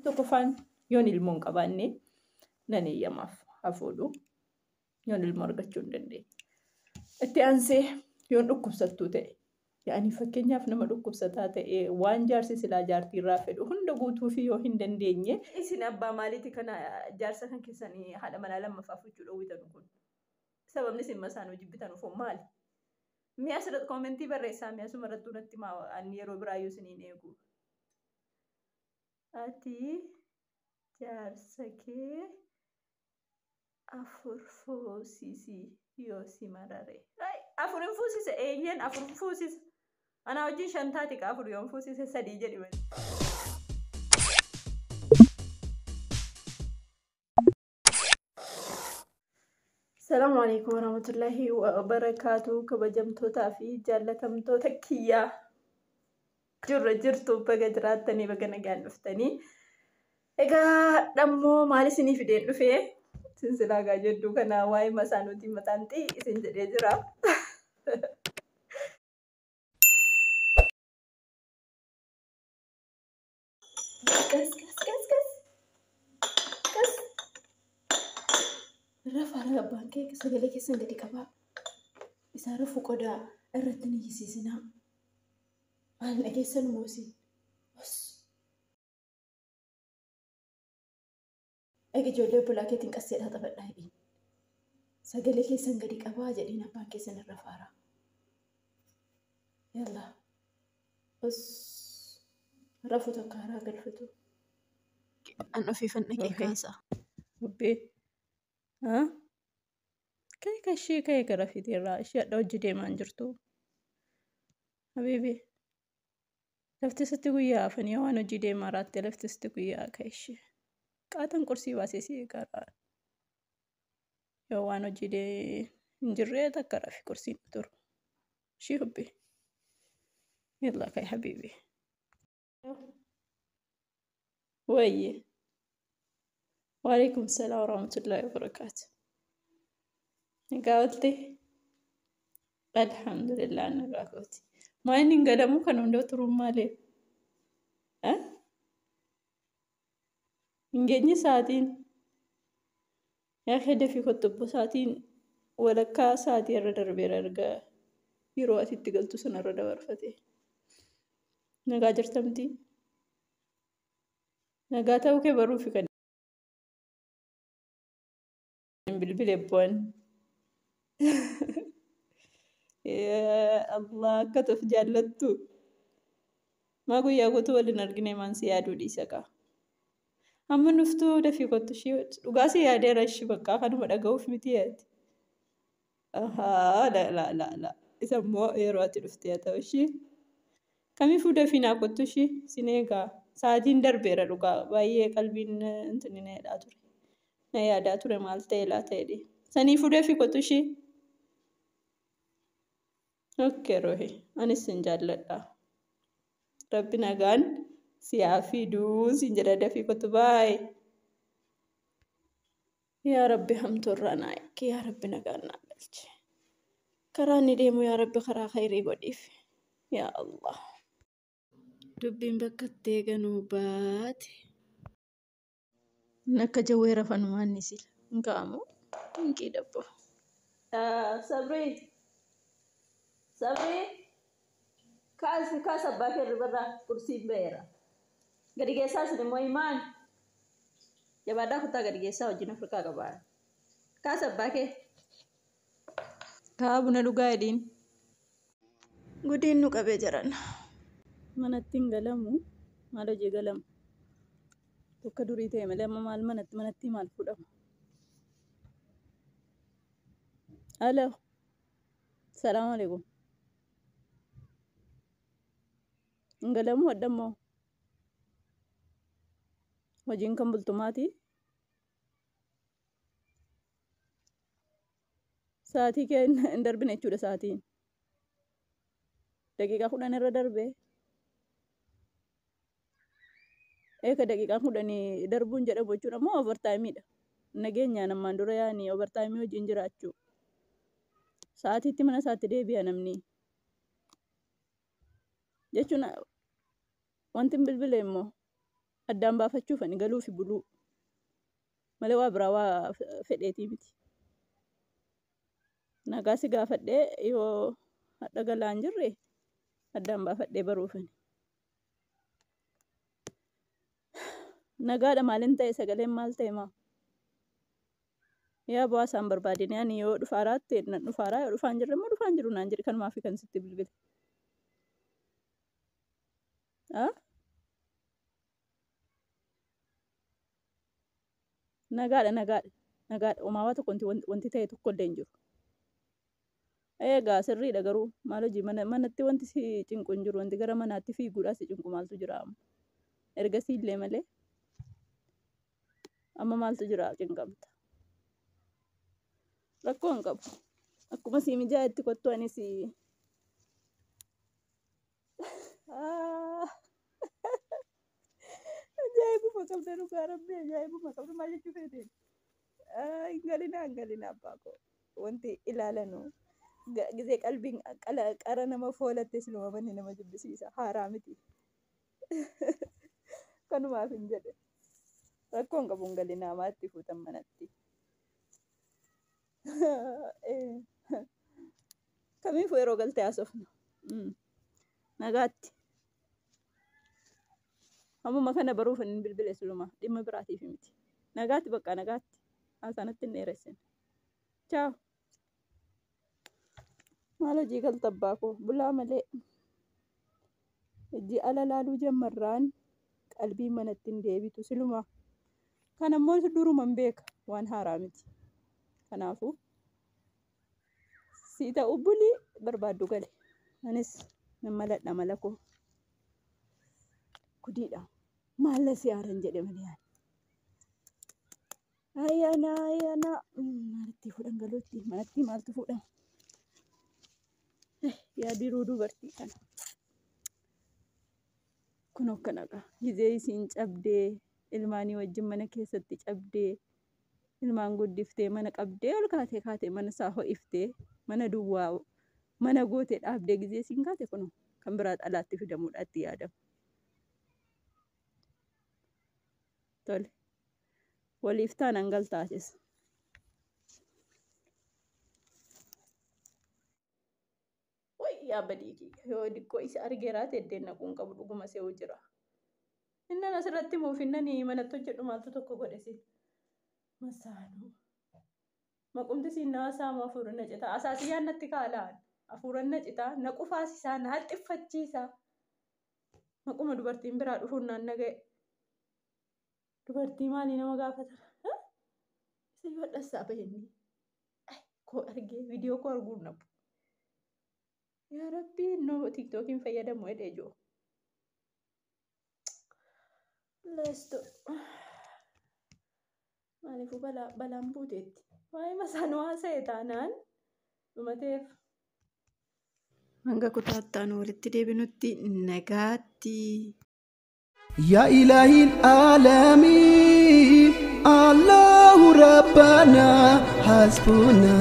Tokkoffaan yoon ilmoo hin qabaanne nan eeyyamaaf haa fuudhu. Yoon ilmoo argachuu hin dandeenye. Itti aansee yoon dhukkubsattuu ta'e. Yaani fakkeenyaaf nama dhukkubsataa ta'e waan jaarsi silaa jaartii irraa fedhu hunda guutuufi yoo hin dandeenye. Isin abbaa maaliiti kana jaarsa kan keessanii haadha manaa lammaffaa fuchuu dhowwitanu kun? Sababni isin masaanuu jibbitanuuf hoo maali? Mi'a asirratti koomentii barreessaa mi'a asuma irratti natti himaa ani yeroo biraayyuu isiniin eegu. Ati jaarsa kee afur fuusisi yoo si marare. Afur hin fuusise eeyyeen afur hin fuusise. Anaa wajjin shan taati ka afur yoon fuusise sadii jedhi malee. Salaamu alaikum warahmatullahi wabarakaatu kabajamtootaa fi jaallatamtoota kiyyaa jirra jirtu baga jiraattanii baga nagaan dhuftanii. Egaa dhammoo maal isinii fideen dhufee sinsilaa gaa jedhu kana waa'ee masaanuutiin mataan xii isin jedhee jira. Qas qas qas qas qas. Rafa abbaan kee sagalee keessan gadi qabaa. Isaa rafu qodaa irratti ni hiisisinaa. Maal dhageessan moosin? Egaa ijoollee obbolaa keetiin qasseedhaa taphadhaa jedhiin. Sagalee keessan gadi qabaa jedhiin abbaan keessan irra faara. Yallaa. Rafu takka haraa galfatu. An ofiifan dhaqee kaasa. Bubbee. Ka'e ka ishee ka'e gara fiixeerraa ishee hadha hojii deemaa hin jirtu. Habiibi. Lafti sitti guyyaa hafanii waan hojii deemaa raatte lafti sitti guyyaa ka'e ishee. Qaatan qursii baasee si eegaara. Yoo waan hojii hin jirree takka rafi qursiin turu. Ishee hubbi. Yallaa ka'e habiibi. Wayye. Waalaikum salaam warahmatullahi wabarakaatu. Nagaa oolte? Alhamdulillah nagaa kooti. Maa inni hin gadamu kan hunda turuun malee? Hin geenye sa'aatiin. Yaa dafii kottu sa'aatiin walakkaa sa'aatii irra darbeera erga yeroo ati itti galtu sanarra dabarfate. Nagaa jirtamti? Nagaa ta'uu kee baruufi kan bilbile bu'an. Allah akka of jaallattu. Maa guyyaa guutuu waliin argine maan si yaaduu dhiisa kaa. Amma nuftuu dafii kottu ishee dhugaa si yaadeera ishee bakka kanuma dhaga'uuf miti yaaddi. Ahaa la la la la isa immoo yeroo ati dhuftee haa ta'u ishee. Kamiifuu dafii naa kottu ishee sin eegaa sa'aatiin darbeera dhugaa baay'ee qalbiin intini na yaadaa ture. Na yaadaa ture maal ta'e laata jedhee. Saniifuu dafii kottu ishee. Okkee Rohi anis sin jaalladha. Rabbi nagaan si haa fiduu sin jedha dafii kottu baay'ee. Yaa Rabbi hamtuurraa naa eegi yaa Rabbi nagaan naa galchi. Karaa inni deemu yaa Rabbi karaa khayrii godhiif. Yaa Allah. Dubbiin bakka itti eeganuu baate. Akka jawwee rafanumaan ni sila. Hin ka'amu. Hin qiidhabbo. Sabrii. Sabrii. Kaasi kaas abbaa kee ribarraa qursiin ba'eera. Gadi geessaa isin immoo himaan. Jabaadhaa kutaa gadi geessaa wajjin Afrikaa qabaa. Kaas abbaa kee. Kaa buna dhugaa jedhiin. Gudiin nu qabee jiran. Manatti hin galamu. Maal hojii galamu? Tokko durii ta'e malee amma maal manatti manatti maal fuudhama? Alo. Salaamu alaikum. Hin galamu adda immoo. Hojiin kan bultumaati. Sa'aatii kee hin darbine jechuudha sa'aatiin. Daqiiqaa 10 irra darbe. Eeka daqiiqaa 10 darbuun jedhamu jechuudha moo overtime-dha. Nageenyaan ammaan dura yaani overtime hojiin jiraachuu. Sa'aatiitti mana isaatti deebi'a namni. Jechuun wanti hin bilbile immoo. Addaan baafachuuf ani galuu fi buluu malee waa biraa waa fedheetii miti. Nagaa si gaafadhee yoo hadha galaa hin jirre addaan baafadhee baruufani. Nagaadha maaliin ta'e sagaleen maal ta'e maa? Yaa bu'aa isaan barbaadine ani yoo dhufaaraatti nan dhufaaraa yoo dhufaan jirre immoo dhufaan jiru naan jedhe kanumaaf kan sitti bilbile. Nagaadha nagaadha nagaadha homaa tokko wanti ta'e tokko illee hin jiru. Egaa sirriidha garuu maal hojii manatti wanti si cinqu hin jiru wanti gara manaatti fiiguudha si cinqu maaltu jira amma. Ergasii illee malee amma maaltu jira cinqamta. Rakkoo hin qabu. Akkuma sii mijaa'etti kottu anis ajaa'ibuma qabda dhugaa rabbii ajaa'ibuma qabda maal jechuu feeteen? Hin galinaa hin galinaa abbaa koo wanti ilaalanu gisee qalbiin qara nama foolatte siluma manni nama jibbisiisa haaraa miti. Kanumaaf hin jedhe rakkoo hin qabu hin galinaa maatti fuutan manatti. Kamiifuu yeroo galtee haasofna. Nagaatti. Ammuma kana baruuf hin bilbile siluma dhimma biraatiif miti. Nagaatti bakka nagaatti. Haasaanatti hin dheeressine. Chaaw. Maal hojii galta abbaa koo bulaa malee. Ijji ala laaluu jammarraan qalbii manatti hin deebitu siluma. Kanammoo duruma hin beeka waan haaraa miti. Kanaafuu sii ta'u bulii barbaaddu gale. Anis nan maladha mala koo. Gudiidha. Maal si haaran jedhe malee ani. Ayyaana ayyaana maalitti fuudhan galuutti manatti maaltu fuudhama? Yaa diruu dubartii kana. Kun akkana gizee isiin cabdee ilmaanii wajjin mana keessatti cabdee ilmaan guddiftee mana qabdee ol kaatee kaatee mana isaa ho'iftee mana duwwaa mana gootee dhaabdee gizee isiin kaate kun kan biraa alaatti fidamuudha itti yaadama. Tole waliif taanaan galtaatis. Yaa badii kiyya yoo diqqoo isa argeeraate eddeen naquun qabu dhuguma se'uu jira. Innan asirratti muuf innan manatti hojjedhu maaltu tokko godhe siin. Masaanuu. Maqumti siin na saamu hafuura na citaa. Asaasiyyaan natti kaalaan. Hafuura na citaa. Na qufaasisaa. Na haxxiffachiisaa. Maquma dubartiin biraa dhufuun naan naga'e. Dubartii maalii nama gaafata? Isa yoo dhassaa bahenni. Koo argee viidiyoo koo arguun nabu. Yaa Rabbi innoo tiiktookiin fayyadamu jedhee jiru. Leesto. Maaliifuu balaan buuteetti. Waa'ee masaanuu haasa'e taanaan dhumateef. Hanga kutaattaan walitti deebinutti nagaatti. يا إلهي العالمين الله ربنا حسبنا.